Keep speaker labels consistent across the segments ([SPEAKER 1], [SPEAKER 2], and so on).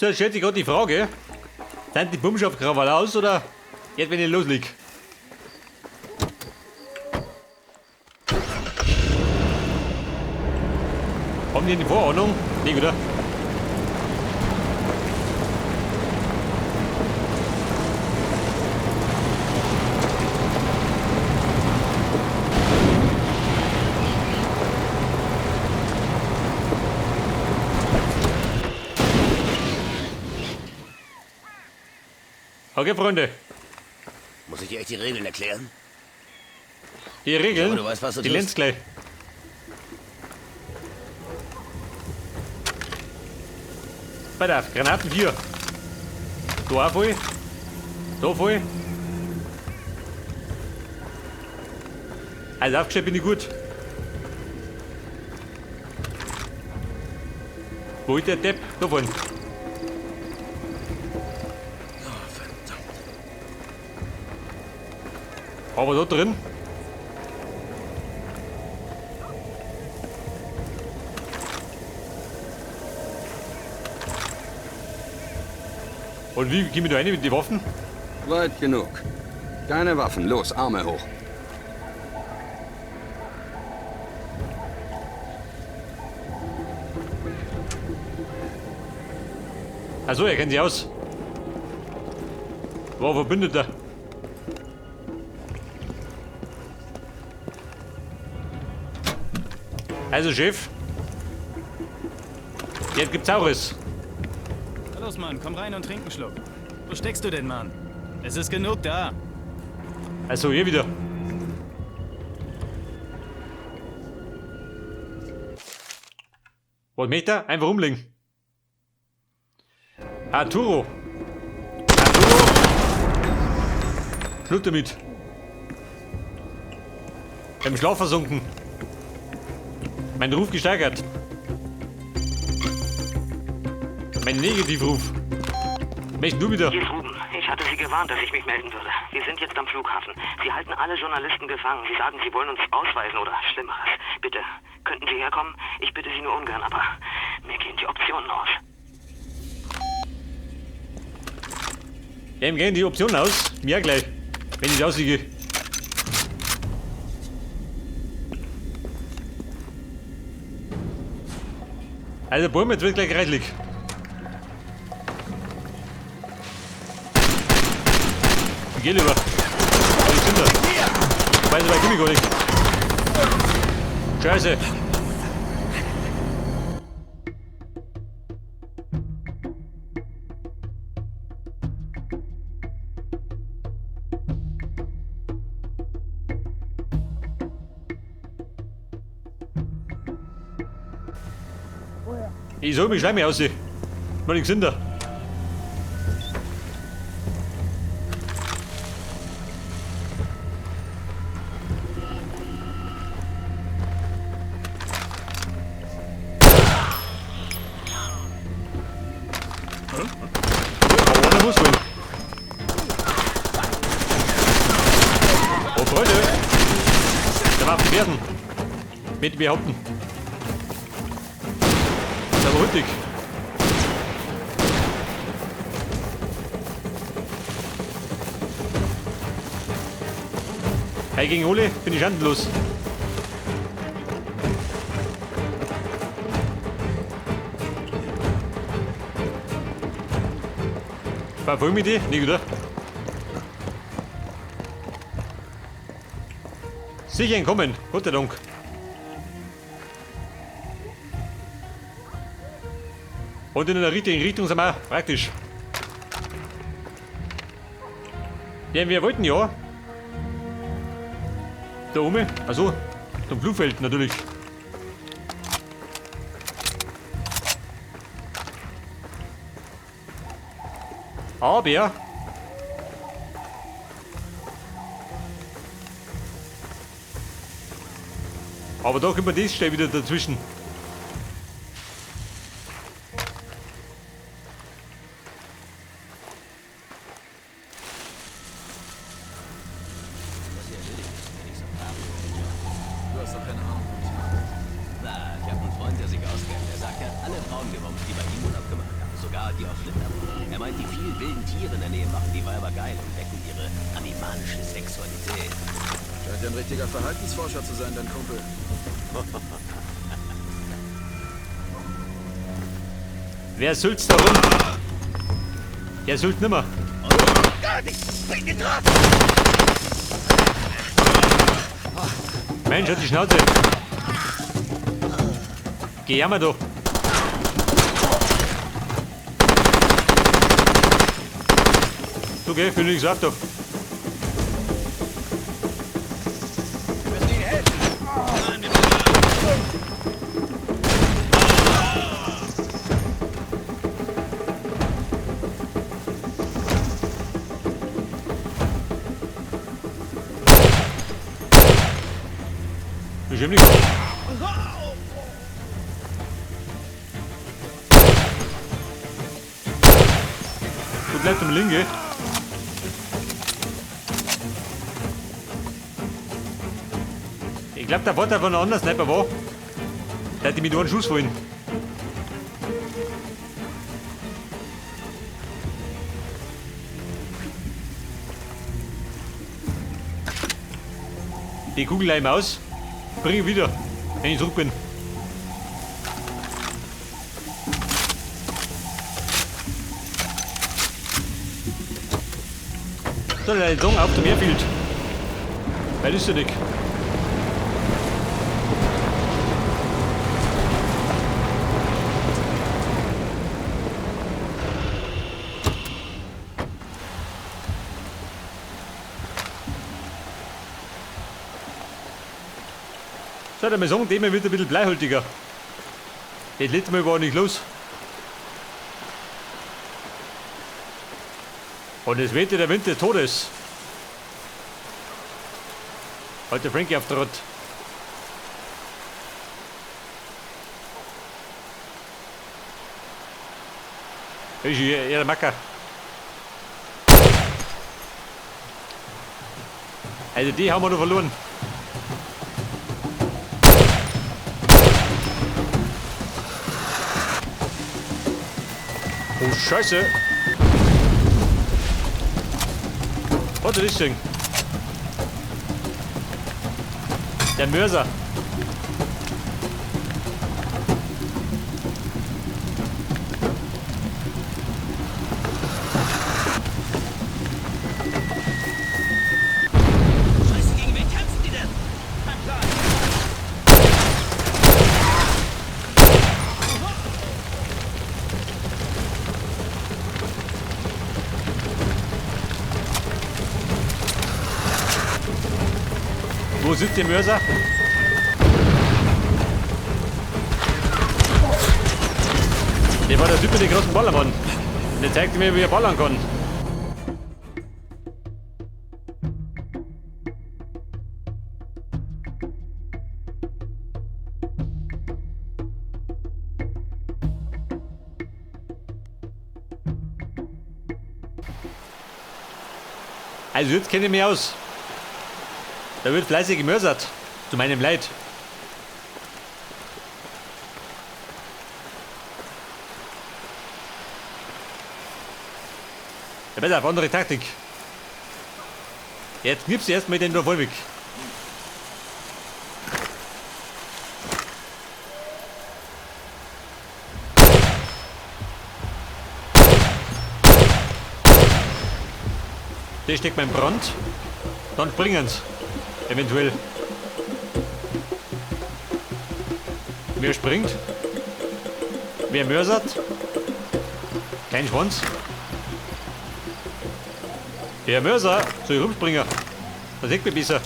[SPEAKER 1] So, jetzt stellt sich gerade die Frage, sind die Bumsch auf Krawall aus oder jetzt, wenn ich loslege? Haben die eine Vorahnung? Nee, oder? Okay, Freunde.
[SPEAKER 2] Muss ich dir echt die Regeln erklären?
[SPEAKER 1] Die Regeln?
[SPEAKER 2] Aber du weißt, was du
[SPEAKER 1] die
[SPEAKER 2] tust.
[SPEAKER 1] lernst gleich. Pass auf, Granaten 4. Da auch voll. Da voll. Also aufgestellt bin ich gut. Wo ist der Depp? Da vorne. Aber da drin. Und wie gehen wir da rein mit den Waffen?
[SPEAKER 3] Weit genug. Keine Waffen, los, Arme hoch.
[SPEAKER 1] Achso, er kennt sich aus. War Verbündeter. Also Chef, jetzt gibt's Saures.
[SPEAKER 4] Los, Mann, komm rein und trink einen Schluck. Wo steckst du denn, Mann? Es ist genug da.
[SPEAKER 1] Also hier wieder. Was möchte er? Einfach umlegen. Arturo. Arturo. Schluck damit. Im Schlaf versunken. Mein Ruf gesteigert. Mein Negativruf. Möchte du wieder?
[SPEAKER 5] Hier ist Ruben. Ich hatte Sie gewarnt, dass ich mich melden würde. Wir sind jetzt am Flughafen. Sie halten alle Journalisten gefangen. Sie sagen, Sie wollen uns ausweisen oder Schlimmeres. Bitte, könnten Sie herkommen? Ich bitte Sie nur ungern, aber mir gehen die Optionen aus.
[SPEAKER 1] Ja, mir gehen die Optionen aus. Mir gleich. Wenn ich ausliege. Also Bäume, jetzt wird gleich reichlich. Ich geh lieber. Aber ich bin da. Weiß aber, ich gar nicht. Scheiße. Ich soll mich schleimig aussehen. Mal nichts hinter. Aber einer muss wohl. Oh, Freunde. Der war auf die Fersen. Mit behaupten. Das ist aber hüttig. Hey, gegen Ole bin ich schandenlos. Verfolgen wir die? Nicht, oder? Sicher entkommen, Gott sei Dank. Und in der richtigen Richtung sind wir praktisch. Denn wir wollten ja da oben, also zum Flugfeld natürlich. Aber da kommt man das schnell wieder dazwischen.
[SPEAKER 4] Du hast doch keine Ahnung.
[SPEAKER 2] Na, ich habe einen Freund, der sich auskennt. Der sagt, er hat alle Frauen gebumst, die bei ihm Urlaub gemacht haben. Sogar Ja, die aus Litauen. Er meint, die vielen wilden Tiere in der Nähe machen die Weiber geil und wecken ihre animalische Sexualität.
[SPEAKER 6] Scheint ja ein richtiger Verhaltensforscher zu sein, dein Kumpel.
[SPEAKER 1] Wer sülzt da rum? Der sülzt nimmer.
[SPEAKER 2] Oh Gott, ich bin getroffen!
[SPEAKER 1] Mensch, hat die Schnauze. Geh jammer doch. Du geh, bin nichts auf da.
[SPEAKER 6] Wir müssen ihnen helfen.
[SPEAKER 1] Ich hab nichts. Du bleibst am Linke. Ich glaub, der Vorteil von einem anderen Sniper war, der hat die mit einem Schuss wollen. Die Kugel leih ich aus. Bring ich wieder, wenn ich zurück bin. So, dann sagen, auf zum Airfield. Weil ist ja nicht. So, dann mal sagen, dem wird ein bisschen bleihaltiger. Das letzte Mal war nicht los. Und es wehte der Wind des Todes. Heute Frankie auf der Rad. Ist hier der Macker. Also die haben wir noch verloren. Oh Scheiße! Was ist das denn? Der Mörser!
[SPEAKER 2] Scheiße, gegen wen kämpfen die denn? Kein Plan.
[SPEAKER 1] Wo sitzt der Mörser? Der war der Typ mit dem großen Ballermann. Und der zeigte mir, wie er ballern kann. Also jetzt kenne ich mich aus. Da wird fleißig gemörsert. Zu meinem Leid. Ja, besser auf andere Taktik. Jetzt knippst du erstmal den da voll weg. Der steckt mein Brand. Dann springen's. Eventuell. Wer springt? Wer mörsert? Kein Schwanz. Der Mörser, soll ich rumspringen? Da sieht man besser.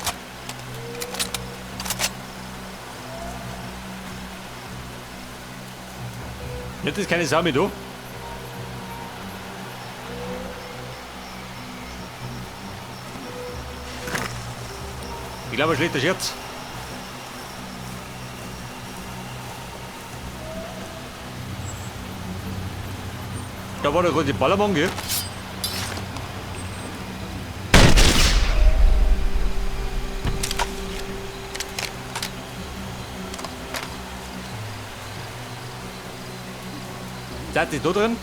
[SPEAKER 1] Jetzt ist keine Sau mehr da. Ich glaube, ein schlechter Scherz. Da war der große Ballermann, gell? Seid ihr da drin?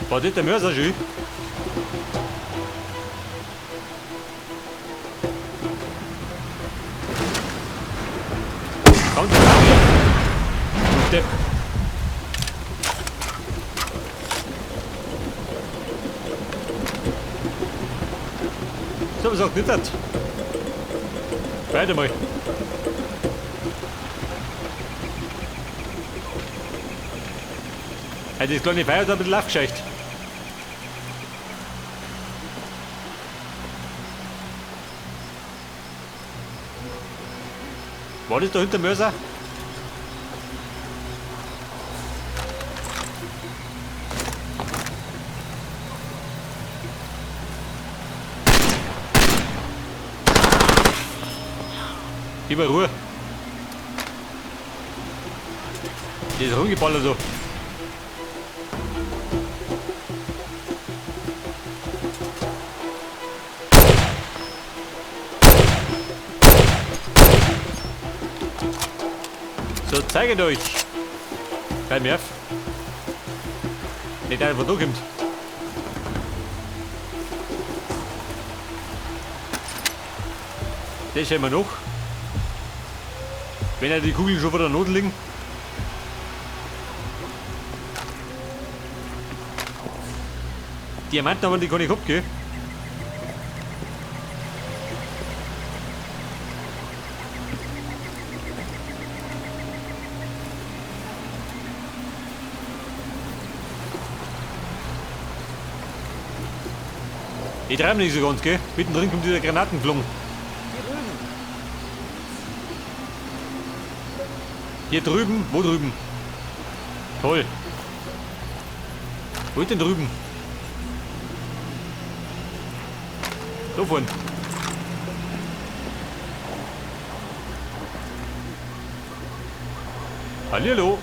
[SPEAKER 1] War das der Mörser schön? Kommt der Du Depp. So, was auch nicht. Weiter mal. Hey, das kleine Feuer hat ein bisschen aufgescheucht. War das da hinter Mörser? Gib mir Ruhe. Die ist rumgeballert so. So, zeigt euch. Kein Nerv. Nicht einer von da kommt. Das schauen wir noch. Wenn ja die Kugeln schon vor der Not liegen. Diamanten haben die gar nicht gehabt, gell? Die treiben nicht so ganz, gell? Mittendrin kommt dieser Granaten geflogen. Hier drüben? Wo drüben? Toll. Wo ist denn drüben? Da vorne. Hallihallo.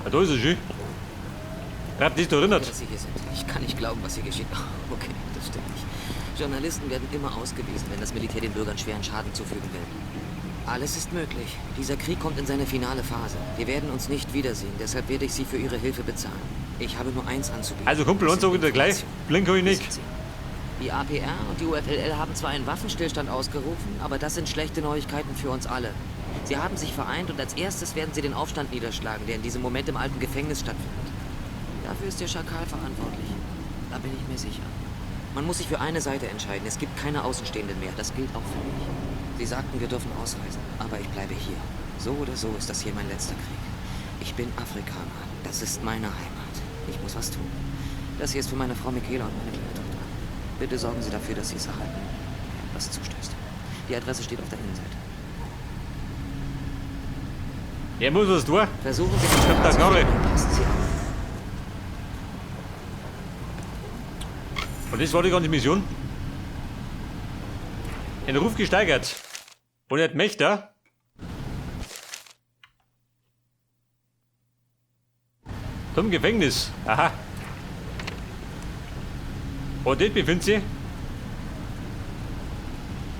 [SPEAKER 1] Ah, da ist er schön. Bleibt nicht erinnert.
[SPEAKER 5] Dass Sie hier sind. Ich kann nicht glauben, was hier geschieht. Okay, das stimmt nicht. Journalisten werden immer ausgewiesen, wenn das Militär den Bürgern schweren Schaden zufügen will. Alles ist möglich. Dieser Krieg kommt in seine finale Phase. Wir werden uns nicht wiedersehen, deshalb werde ich Sie für Ihre Hilfe bezahlen. Ich habe nur eins anzubieten.
[SPEAKER 1] Also Kumpel, uns auch wieder gleich. Blink ich nicht.
[SPEAKER 5] Die APR und die UFLL haben zwar einen Waffenstillstand ausgerufen, aber das sind schlechte Neuigkeiten für uns alle. Sie haben sich vereint und als erstes werden sie den Aufstand niederschlagen, der in diesem Moment im alten Gefängnis stattfindet. Dafür ist der Schakal verantwortlich. Da bin ich mir sicher. Man muss sich für eine Seite entscheiden. Es gibt keine Außenstehenden mehr. Das gilt auch für mich. Sie sagten, wir dürfen ausreisen, aber ich bleibe hier. So oder so ist das hier mein letzter Krieg. Ich bin Afrikaner. Das ist meine Heimat. Ich muss was tun. Das hier ist für meine Frau Michaela und meine kleine Tochter. Bitte sorgen Sie dafür, dass Sie es erhalten. Was zustößt. Die Adresse steht auf der Innenseite.
[SPEAKER 1] Er muss was tun.
[SPEAKER 5] Versuchen Sie, den
[SPEAKER 1] Kommt da Knarre.
[SPEAKER 5] Passen Sie auf.
[SPEAKER 1] Und das war die ganze Mission. Den Ruf gesteigert. Und er hat Mächte. Zum Gefängnis. Aha. Und dort befindet sich.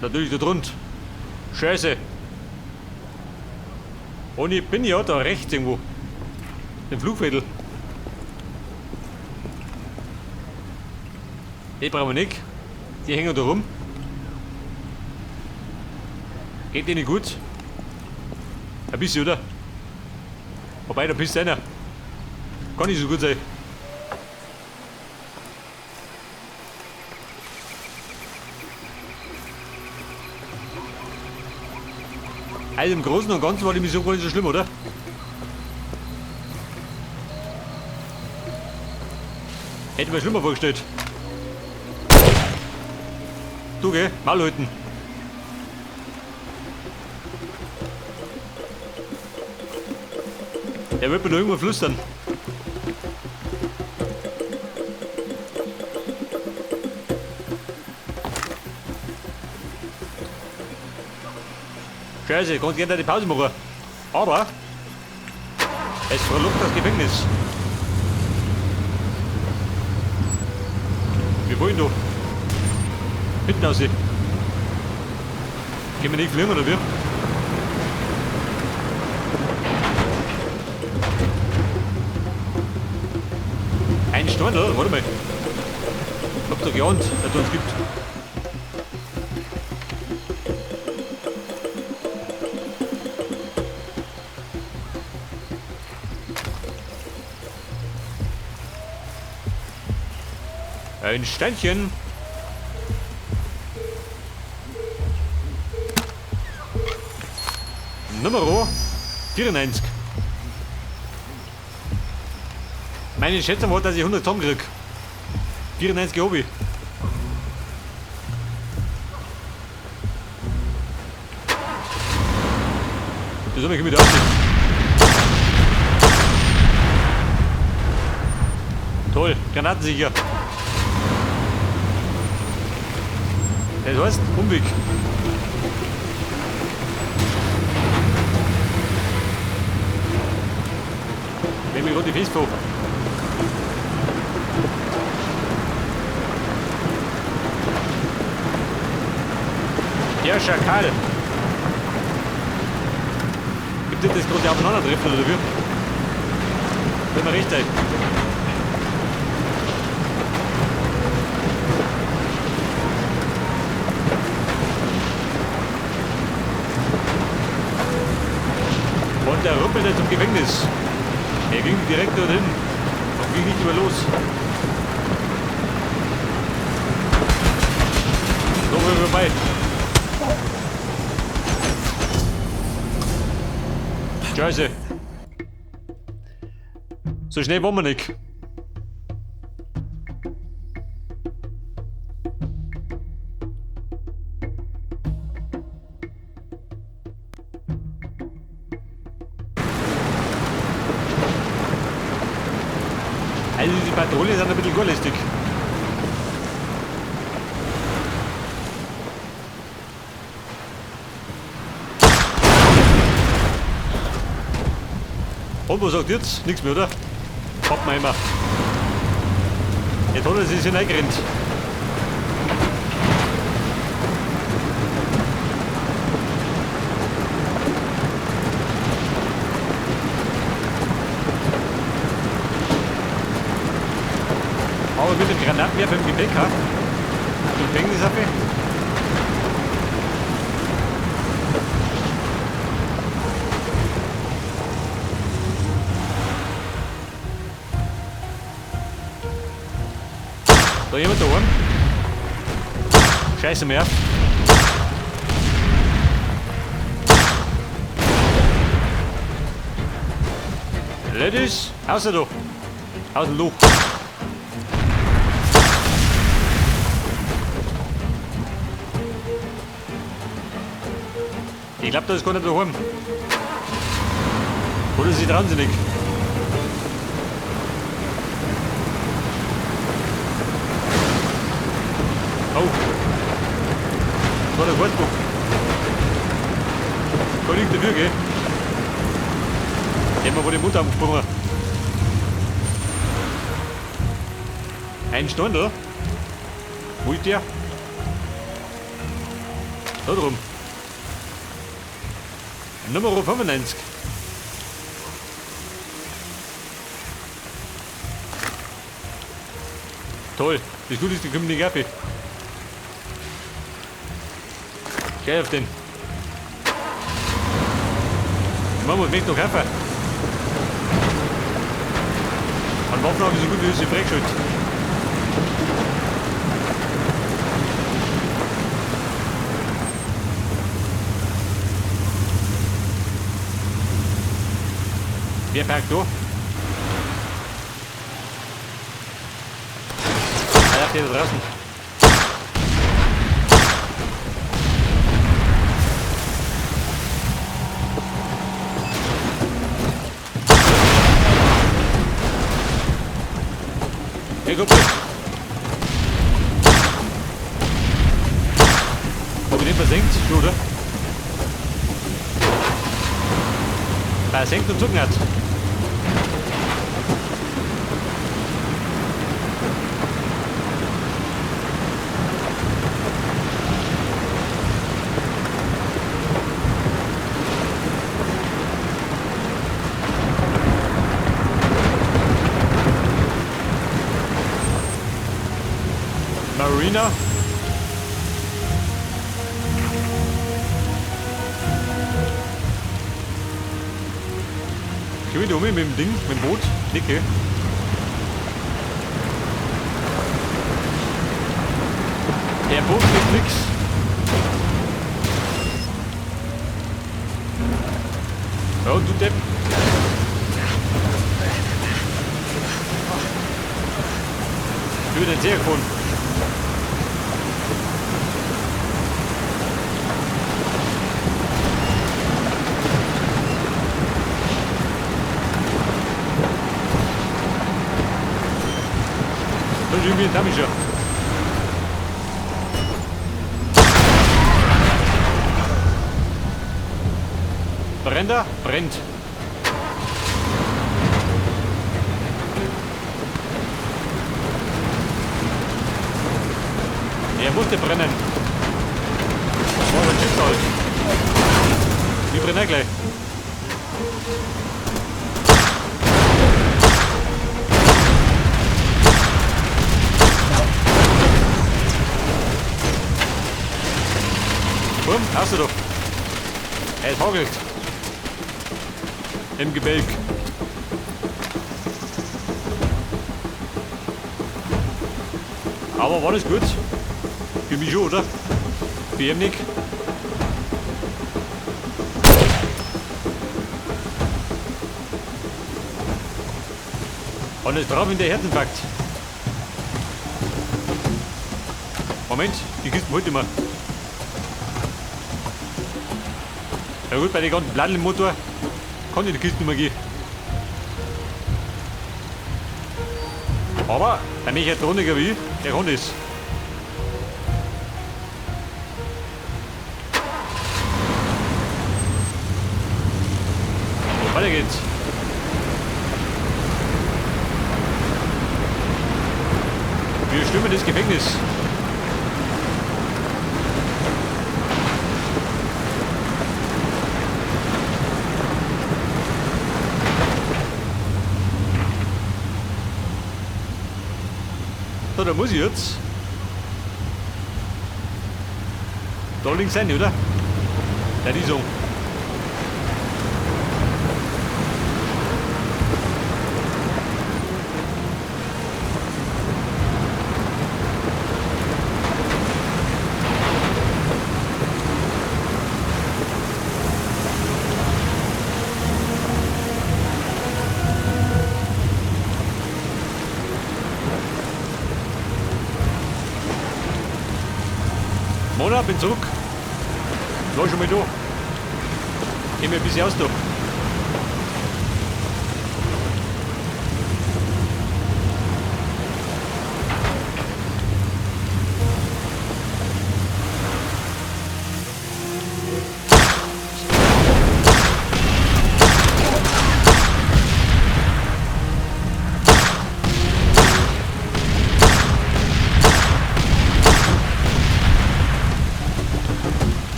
[SPEAKER 1] Natürlich da drunter. Scheiße. Und ich bin ja da rechts irgendwo. Den Flugviertel. Die brauchen wir nicht. Die hängen da rum. Geht denen gut? Ein bisschen, oder? Wobei, da pisst einer. Kann nicht so gut sein. Also im Großen und Ganzen war die Mission gar nicht so schlimm, oder? Hätte mir schlimmer vorgestellt. Du, gell? Mal halten. Der wird mir noch irgendwo flüstern. Scheiße, ich konnte gerne die Pause machen. Aber es verlockt das Gefängnis. Wir wollen da. Hinten raus. Gehen wir nicht fliegen oder wie? Steinl, warte mal. Ich hab doch geahnt, dass es uns gibt. Ein Steinchen. Nummer 94. Meine Schätzung war, dass ich 100 Tonnen krieg. 94 hab ich. Das hab ich mit aussehen. Toll, granatensicher. Das heißt, Umweg. Wenn mich gerade die Füße. Der Schakal. Gibt es das gerade aufeinandertreffen oder wie? Wenn wir recht sein. Und der rumpelte zum Gefängnis. Er ging direkt dorthin und ging nicht mehr los. So, wir vorbei. Scheiße. So schnell wollen wir nicht. Also die Patrouille sind ein bisschen gorlästig. Und was sagt jetzt? Nichts mehr, oder? Pappenheimer. Jetzt hat er sich hineingerannt. Aber mit dem Granatenwerfer im Gepäck, ha? Zum Gefängnis auf. Da jemand daheim? Scheiße mehr. Ladies, außer da. Aus dem Loch. Ich glaube, da ist keiner daheim. Oder sie trauen sich nicht. Oh. Das war der Wartburg. Da liegt dafür, gell? Der hat mir vor den Mund angesprungen. Ein Stundel? Wo ist der? Da drum. Nummer 95. Toll, das Gute ist, die kommen nicht auf. Geh auf den. Mama möchte noch helfen. An Waffen habe ich so gut wie sie freigeschaltet. Wer parkt da? Ah, der da draußen. Hey, Kumpel. Hab ich den versenkt? Schon, oder? Versenkt und zugenäht. Wiener. Komm ich da um mit dem Ding, mit dem Boot? Nicke. Der Boot kriegt nix. Ja, du Depp. Ich bin den sehr gefunden. Das ist irgendwie ein Damischer. Brennt er? Brennt. Er musste brennen. Das war sein Schicksal. Wir brennen gleich. Komm, hast du doch. Es hagelt. Im Gebälk. Aber war das gut? Für mich schon, oder? Für ihn nicht. Und es drauf in der Herzinfarkt. Moment, die Kisten holt immer. Ja gut, bei den ganzen Blattl im Motor kann ich die Kiste nicht mehr gehen. Aber der Mechatroniker wie ich, der kann das. So, weiter geht's. Wir stürmen das Gefängnis. So, da muss ich jetzt. Da links rein, oder? Ja, die so. Mona, bin zurück. War schon mal da. Geh mir ein bisschen aus da.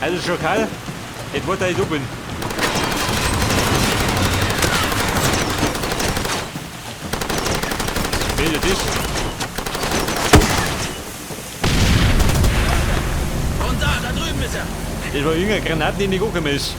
[SPEAKER 1] Also Schakal, ich wollte ich da bin. Wer ist das?
[SPEAKER 6] Und da drüben ist er!
[SPEAKER 1] Das war irgendeine Granate, die nicht angekommen ist.